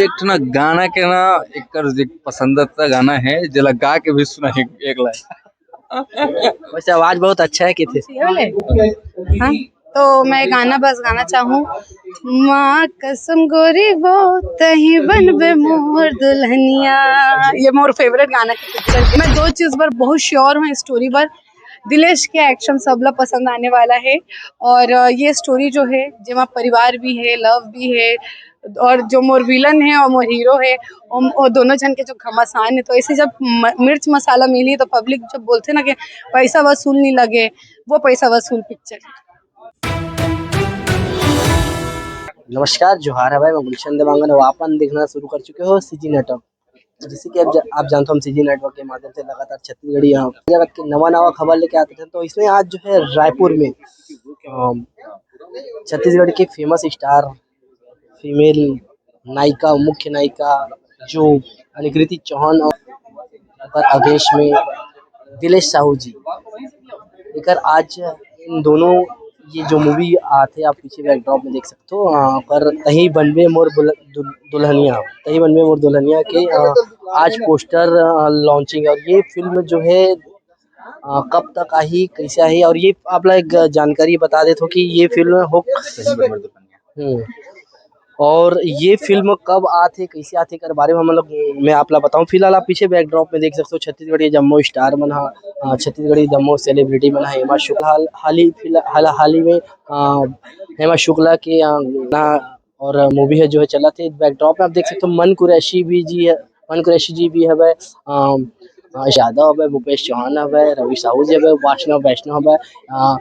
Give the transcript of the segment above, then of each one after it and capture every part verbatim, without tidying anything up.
एक ठो ना गाना के ना, एक कर एक पसंदीदा गाना है, जेला गा के भी सुना एक, एक लाइन। वैसे आवाज बहुत अच्छा है, किथे? हाँ, तो मैं गाना बस गाना चाहूँ, माँ कसम गोरी वो तही बनबे मोर दुल्हनिया। ये मोर फेवरेट गाना है पिक्चर। मैं दो चीज पर बहुत श्योर हूँ, स्टोरी पर। दिलेश के एक्शन सबला पसंद आने वाला है। और अ, ये स्टोरी जो है, जेमा परिवार भी है, लव भी है, और जो मोर विलन है और मोर हीरो है, वो, वो दोनों जन के जो घमासान है, तो ऐसे जब म-, मिर्च मसाला मिली तो पब्लिक जब बोलथे ना कि पैसा वसूल नहीं लगे, वो पैसा वसूल पिक्चर। नमस्कार, जोहार हवय, मैं गुलशन देवांगन अउ आपन देखना शुरू कर चुके हो सीजी नेटवर्क। जैसे कि आप जा-, आप जानते हो, हम सीजी नेटवर्क के माध्यम से लगातार छत्तीसगढ़ी, अ, जगत के नवा नवा खबर लेके आते हैं। तो इसमें आज जो है रायपुर में, अम, छत्तीसगढ़ के फेमस स्टार फीमेल नायिका, मुख्य नायिका जो अनुकृति चौहान और ओकर अवेश में दिलेश साहू जी, एकर आज इन दोनों ये जो मूवी आथे, आप पीछे बैकड्रॉप में देख सकते हो, अ, पर तही बनबे मोर बुल-, दुल-, दुल्हनिया, तही बनबे मोर दुल्हनिया के, अ, आज पोस्टर, अ, लॉन्चिंग है। और ये फिल्म जो है, अ, कब तक आही, कैसे आही, और ये आप ला एक जानकारी बता देत हो कि ये फिल्म हो हम्म। और ये फिल्म कब आथे, कैसे आथे, एकर बारे में हम लोग, मैं आप ला बताऊं। फिलहाल आप पीछे बैकड्रॉप में देख सकते हो, छत्तीसगढ़ के जम्मो स्टार मन हा, अ, छत्तीसगढ़ के जम्मो सेलिब्रिटी मन हा, हेमा शुक्ला हाल, हाल ही फिलहाल, हाल, हाल ही में, अ, हेमा शुक्ला के, अ, ना और मूवी है जो है चलत है। बैकड्रॉप में आप देख सकते हो, मन कुरैशी भी जी है, मन कुरैशी जी भी हवय, अ, अ, यादव हवय, भूपेश चौहान हवय, रवि साहू जी हवय, वासना वैष्णव हवय, अ,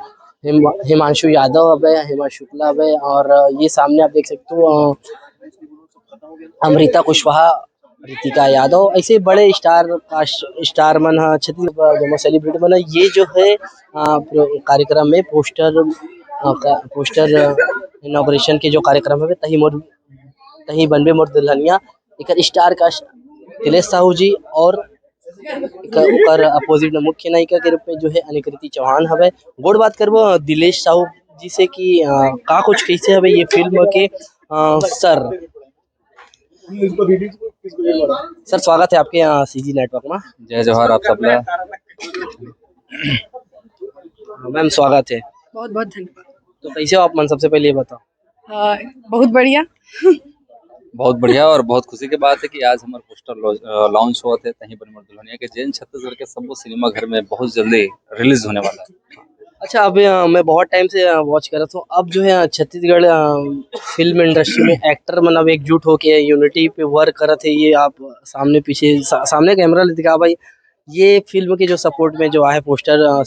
हिम-, हिमांशु यादव हवय, हेमा शुक्ला हवय, और ये सामने आप देख सकते हो, अ, अमृता कुशवाहा, ऋतिका यादव, ऐसे बड़े स्टार कास्ट, स्टार मन ह, छत्तीसगढ़ के सेलिब्रिटी मन ह, ये जो है, अ, प्रो-, कार्यक्रम में पोस्टर, अ, का, पोस्टर इनॉग्रेशन के जो कार्यक्रम है, तही मोर, तही बनबे मोर दुल्हनिया, एकर स्टार कास्ट दिलेश साहू जी और एकर, ओकर अपोजिट में मुख्य नायिका के रूप में जो है अनुकृति चौहान हवे। गोठ बात करबो दिलेश साहू जी से कि, अ, का कुछ कैसे हवे ये फिल्म के, अ, सर। सर, स्वागत है आपके यहाँ सीजी नेटवर्क में। जय जोहार आप सबला। मैम, स्वागत है। बहुत बहुत धन्यवाद। तो कैसे हो आप मन, सबसे पहले ये बताओ। अ, बहुत बढ़िया। बहुत बढ़िया और बहुत खुशी के बात है कि आज हमार पोस्टर लॉ-, अ, लॉन्च होवत है, तही बनबे मोर दुल्हनिया के, जेन छत्तीसगढ़ के सबो सिनेमा घर में बहुत जल्दी रिलीज होने वाला है। अच्छा, अभी, अ, मैं बहुत टाइम से, अ, वॉच कर रहा था। अब जो है, अ, छत्तीसगढ़, अ, फिल्म इंडस्ट्री में एक्टर मन अब एकजुट होके यूनिटी पे वर्क करत है। ये आप सामने पीछे सा-, सामने कैमरा ले दिखा भाई, ये फिल्म के जो सपोर्ट में जो आए पोस्टर, अ,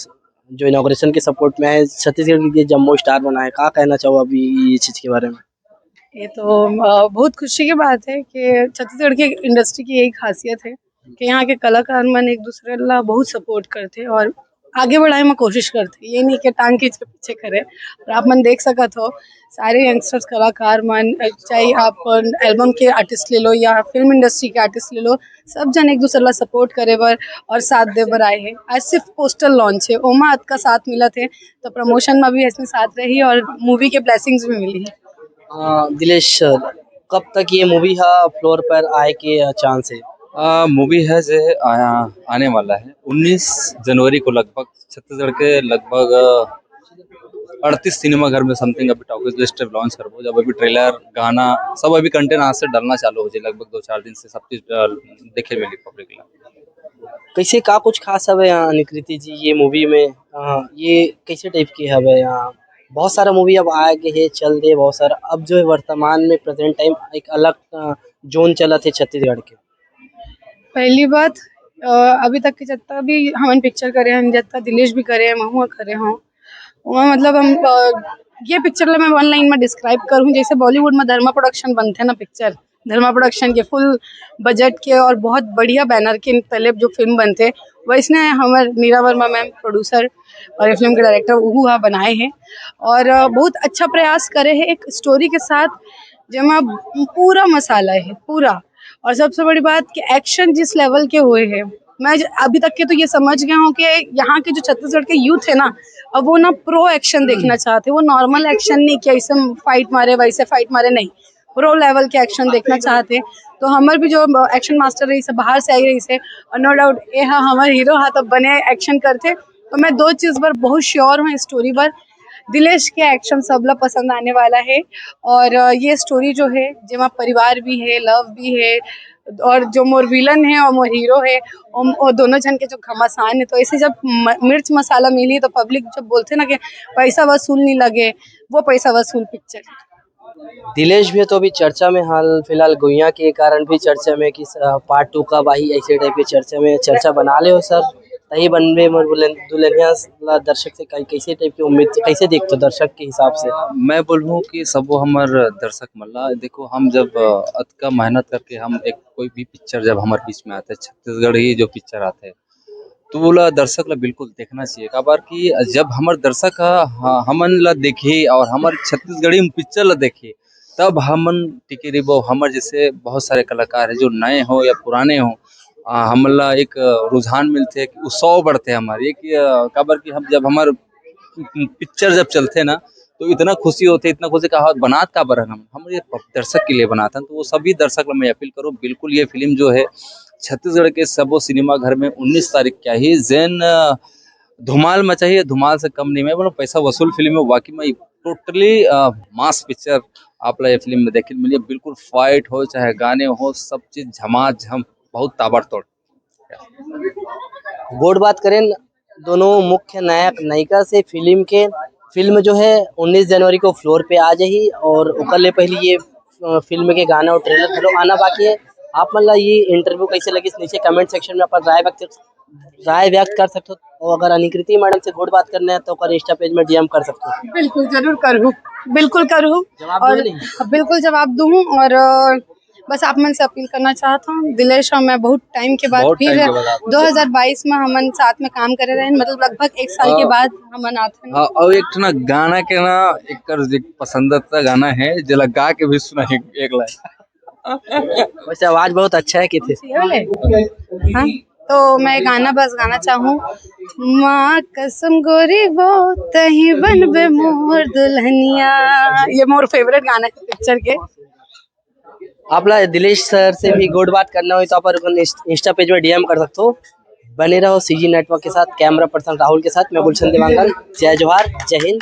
जो इनॉग्रेशन के सपोर्ट में आए, छत्तीसगढ़ के जम्मो स्टार मन आए, का कहना चाहो अभी ये चीज के बारे में? ये तो, अ, बहुत खुशी की बात है कि छत्तीसगढ़ की इंडस्ट्री की यही खासियत है कि यहाँ के कलाकार मन एक दूसरे ला बहुत सपोर्ट करते और आगे बढ़ाए में कोशिश करते, ये नहीं कि टांग खींच के पीछे करे। और आप मन देख सकत हो, सारे यंगस्टर्स कलाकार मन, अ, चाहे आप एल्बम के आर्टिस्ट ले लो या फिल्म इंडस्ट्री के आर्टिस्ट ले लो, सब जन एक दूसरे ला सपोर्ट करे बर और साथ दे बर आए हैं। आज सिर्फ पोस्टर लॉन्च है, ओमा अतका साथ मिलत है, तो प्रमोशन में भी ऐसे साथ रही और मूवी के ब्लेसिंग्स भी मिली है। अ, दिलेश सर, कब तक ये मूवी हा फ्लोर पर आए के, अ, चांस है? अ, मूवी है जे आया, आने वाला है उन्नीस जनवरी को लगभग छत्तीसगढ़ के लगभग, अ, अड़तीस सिनेमा घर में समथिंग अभी टॉकीज लिस्ट लॉन्च करबो, जब अभी ट्रेलर, गाना सब अभी कंटेंट आज से डलना चालू हो जाए, लगभग दो चार दिन से सब चीज, अ, देखे मिली पब्लिक ला। कैसे का कुछ खास हवे, अ, अनुकृति जी ये मूवी में, अ, ये कैसे टाइप के हवे? अ, बहुत सारा मूवी अब आ गए है, चल दे बहुत सारा। अब जो है वर्तमान में प्रेजेंट टाइम एक अलग, अ, जोन चलत है छत्तीसगढ़ के। पहली बात, अ, अभी तक के जितना भी हमन पिक्चर करे हैं, जितना दिलेश भी करे हैं, महुआ करे हों, ओमा मतलब हम, अ, ये पिक्चर ला मैं वन लाइन में डिस्क्राइब करूँ, जैसे बॉलीवुड में धर्मा प्रोडक्शन बनथे ना पिक्चर, धर्मा प्रोडक्शन के फुल बजट के और बहुत बढ़िया बैनर के तले जो फिल्म बनथे, वैसने हमर नीरा वर्मा मैम प्रोड्यूसर और ये फिल्म के डायरेक्टर उहू हा बनाए हैं। और, अ, बहुत अच्छा प्रयास करे हैं एक स्टोरी के साथ, जेमा पूरा मसाला है, पूरा। और सबसे बड़ी बात कि एक्शन जिस लेवल के हुए हैं, मैं ज-, अभी तक के तो ये समझ गया हूँ कि यहाँ के जो छत्तीसगढ़ के यूथ है ना, अब वो ना प्रो एक्शन देखना चाहते हैं, वो नॉर्मल एक्शन नहीं कि ऐसे फाइट मारे, वैसे फाइट मारे, नहीं। प्रो लेवल के एक्शन देखना चाहते हैं। तो हमर भी जो एक्शन मास्टर रहिस हे, बाहर से आई रहिस हे, और नो डाउट ये हा हमर हीरो हा तो बने एक्शन करथे। तो मैं दो चीज पर बहुत श्योर हूँ, स्टोरी पर। दिलेश के एक्शन सबला पसंद आने वाला है। और अ, ये स्टोरी जो है, जेमा परिवार भी है, लव भी है, और जो मोर विलन है और मोर हीरो है, वो, वो दोनों जन के जो घमासान है, तो ऐसे जब म-, मिर्च मसाला मिली तो पब्लिक जब बोलथे ना कि पैसा वसूल नहीं लगे, वो पैसा वसूल पिक्चर है। दिलेश भी तो अभी चर्चा में, हाल फिलहाल गुइया के कारण भी चर्चा में कि पार्ट टू कब आही, ऐसे टाइप के चर्चा में चर्चा बना ले हो सर। तही बनबे मोर दुल्हन-, दुल्हनिया ला दर्शक से कई-, कैसे टाइप की उम्मीद, कैसे देखते हो दर्शक के हिसाब से? मैं बोलूँ कि सबो हमर दर्शक मन ला, देखो, हम जब, अ, अतका मेहनत करके हम एक कोई भी पिक्चर जब हमर बीच में आथे, छत्तीसगढ़ी जो पिक्चर आथे, तो ओला दर्शक ला बिल्कुल देखना चाहिए। काबर कि जब हमर दर्शक ह, ह-, हमन ला देखही और हमर छत्तीसगढ़ी पिक्चर ला देखही, तब हमन टिके रहिबो। हमर जैसे बहुत सारे कलाकार है, जो नए हो या पुराने हो, आ, हमन ला एक, अ, रुझान मिलथे, एक उत्साह बढ़थे हमर। ये कि, अ, काबर कि हम जब हमर पिक्चर जब चलथे ना, तो इतना खुशी होथे, इतना खुशी का हाथ बनात काबर हन हम, हम ये प-, दर्शक के लिए बनात हन। तो वो सभी दर्शक ला मैं अपील करूँ, बिल्कुल ये फिल्म जो है छत्तीसगढ़ के सबो सिनेमा घर में उन्नीस तारीख के आही, जेन, अ, धुमाल मचाही, धुमाल से कम नहीं। मैं बोलूँ, पैसा वसूल फिल्म है वाकई में, टोटली, अ, मास पिक्चर आप ला ये फिल्म में देखे मिली। बिल्कुल फाइट हो चाहे गाने हो, सब चीज झमाझम, बहुत ताबड़तोड़। गोठ बात करें दोनों मुख्य नायक नायिका से फिल्म के, फिल्म जो है उन्नीस जनवरी को फ्लोर पे आ जाही और ओकर ले पहले ये, अ, फिल्म के गाना और ट्रेलर घलो आना बाकी है। आप मन ला ये इंटरव्यू कैसे लगिस, नीचे कमेंट सेक्शन में अपन राय व्यक्त, राय व्यक्त कर सकते हो। और अगर अनिकृति मैडम से गोठ बात करना है तो ओकर इंस्टा पेज में डीएम कर सकते हो। बिल्कुल, जरूर करूँ, बिल्कुल करूँ। जवाब और दूँ नहीं? बिल्कुल जवाब दूँ। और, अ, बस आप मन से अपील करना चाहत हूँ, दिलेश और मैं बहुत टाइम के बाद बहुत फिर टाइम के बाद आप दो हज़ार बाईस में हमन साथ में काम करे रहे, मतलब लगभग एक साल के हाँ। बाद हमन आत हन। हाँ, और एक ठो ना गाना के ना, एक कर एक पसंदीदा गाना है, जेला गा के भी सुना एक, एक लाइन। वैसे आवाज बहुत अच्छा है, किथे? हाँ, तो मैं गाना बस गाना चाहूँ, माँ कसम गोरी वो तही बनबे मोर दुल्हनिया, ये मोर फेवरेट गाना है पिक्चर के। आप ला दिलेश सर से भी गोठ बात करना हो तो आप अपन इंस-, इंस्टा पेज में डीएम कर सकते हो। बने रहो सीजी नेटवर्क के साथ, कैमरा पर्सन राहुल के साथ। मैं गुलशन देवांगन, जय जोहार, जय हिंद।